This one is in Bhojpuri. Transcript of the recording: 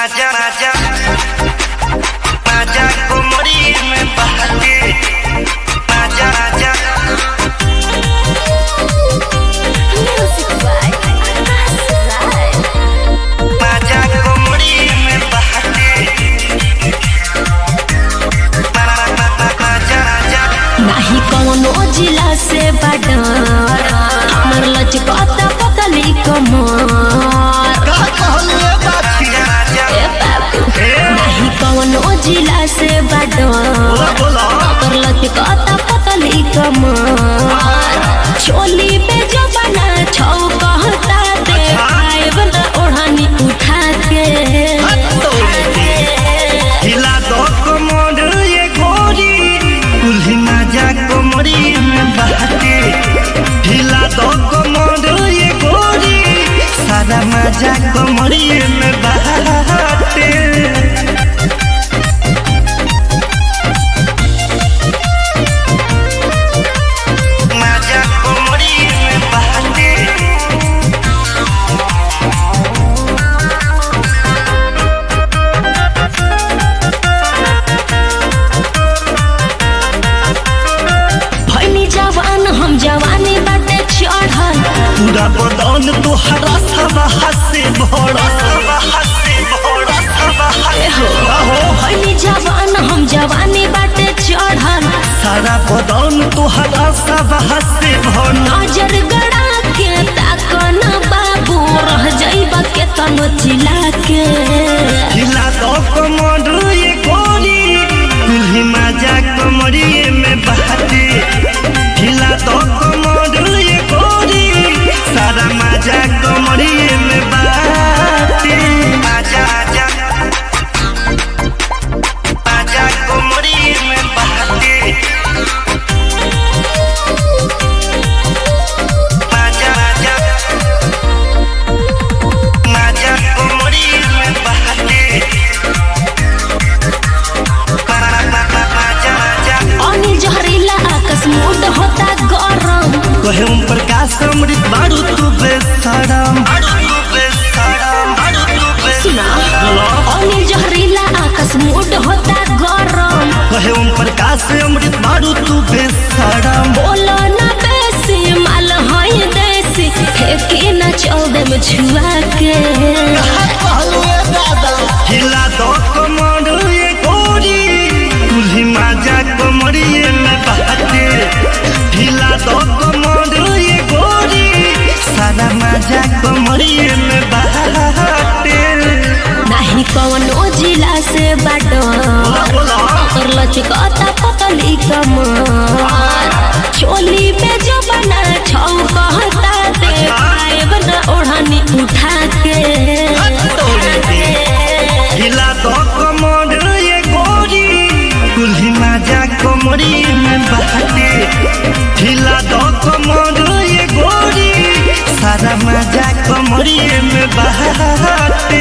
माजा माजा माजा कोमड़ी में बहते माजा माजा। Music by Akash Rai. माजा कोमड़ी में बहते माजा माजा। नाही कौनो जिला से बडर, हमर लचकता पतली कमर। का कहलिए बाछी माजा। ए बाबू, नाही कौनो जिला से बडर, बोला। हमर लचकता पतली कमर। चोली पे जबना छौ कहता ते आएब ना ओढ़नी उठा के। हिला दो कमर ये गोरी, कुल्ही माजा कोमड़ी में बहते। हिला दो कमर ये गोरी, सारा माजा कोमड़ी में बहते। माजा कोमड़ी में बहते। भैनी जवान हम, जवानी बाटे चढ़ल। पूरा बदन तोहरा सब हंसे भरा, सब हंसे भरा, सब हंसे हो। भैनी जवान हम, जवानी बाटे चढ़ल। सारा बदन तोहरा सब हंसे भरा। नजर गड़ा के ताकन बाबू, रह जाइबा के तनो चिल्ला के। हिला दो कमर ये गोरी, कुल्ही माजा कमरी में बहते। हिला दो कमर ये गोरी, सारा माजा कमरी में बहते। माजा माजा माजा कमरी में बहते। माजा माजा माजा कमरी में बहते। माजा माजा। अनिल जहरीला आकाश मूड होता गरम। कहे ओम प्रकाश अमृत बारू तू बेसरम, बारू तू बेसरम, बारू तू सुना। बेसरम। अनिल जहरीला आकाश मूड होता गरम। कहे ओम प्रकाश अमृत बारू तू बेसरम। बोलो ना बेसी, माल हई देसी, फेंके ना चल देम छुआ के। हिला दो कमर ये गोरी, कुल्ही माजा कमरी में बहते। हिला दो कमर ये गोरी, सारा माजा कमरी में बहते। नाही कौनो जिला से बाडर, बोला। और लचकता पतली कमर। चोली में जबना छौ कहता ते आएब ना ओढ़नी उठा के। हिला दो कमर ये गोरी, कुल्ही माजा कमरी में बहते। हिला दो कमर ये गोरी, सारा माजा कमरी में बहते।